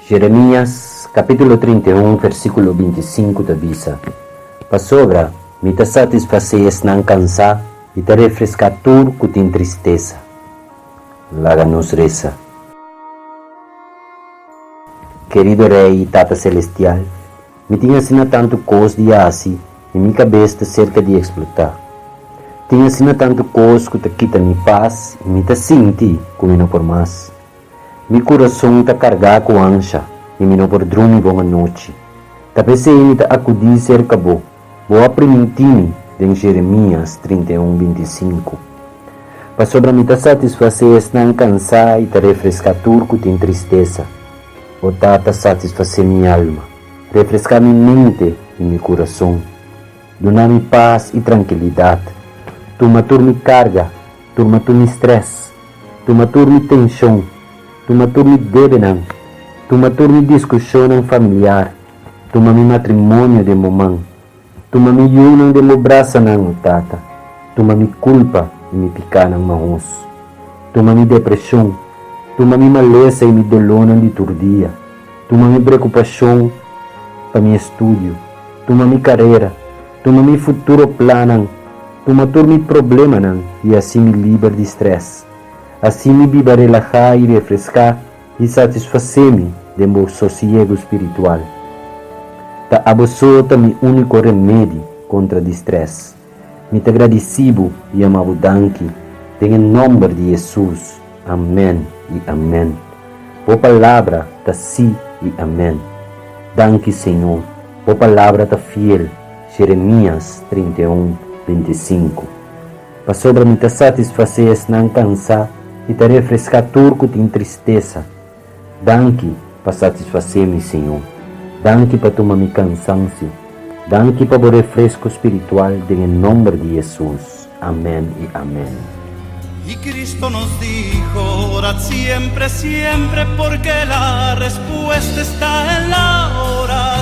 Jeremias kapítulo 31 versíkulo 25 ta bisa: "Pasobra mi ta satisfasé esnan kansá i ta refreská tur ku tin tristesa." Laga nos resa. Kerido Rei i Tata Selestial, mi tin asina tantu kos di hasi i mi kabes ta serka di eksplotá. Tin asina tantu kos ku ta kita mi pas i mi ta sinti ku mi no por mas. Mi kurason ta kargá ku ansha i mi no por drumi bon anochi. Ta p'esei mi ta akudí serka bo. Bo a primintí mi den Jeremias 31, 25: "Pasobra mi ta satisfasé esnan kansá i ta refreská tur ku tin tristesa." O Tata, satisfasé mi alma, refreská mi mente i mi kurason. Duna mi pas i trankilidat. Tuma tur mi karga, tuma tur mi strès, tuma tur mi tenshon, tuma tur mi debenan, tuma tur mi diskushonnan familiar, tuma mi matrimonio den bo man, tuma mi yunan den bo brasanan, o Tata, tuma mi kulpa i mi pikánan mahos. Tuma mi depreshon, tuma mi malesa i mi dolónan di tur dia, tuma mi preokupashon pa mi estudio, tuma mi karera, tuma mi futuro plannan, tuma tur mi problemanan i hasi mi liber di strès. Hasi mi biba relahá i refreská i satisfasé mi den bo sosiegu spiritual. Ta abo so ta mi úniko remedi kontra di strès. Mi ta gradisí bo i yama bo danki den e nòmber di Hesus. Amèn i amèn. Bo palabra ta sí i amèn. Danki, Señor. Bo palabra ta fiel. Jeremias 31, 25. "Pasobra mi ta satisfasé esnan kansá i ta refreská tur ku tin tristesa." Danki pa satisfasé mi, Señor. Danki pa tuma mi kansansio. Danki pa bo refresko spiritual den e nòmber di Hesus. Amèn i amèn. Y Cristo nos dijo: "Orad siempre, siempre, porque la respuesta está en la oración."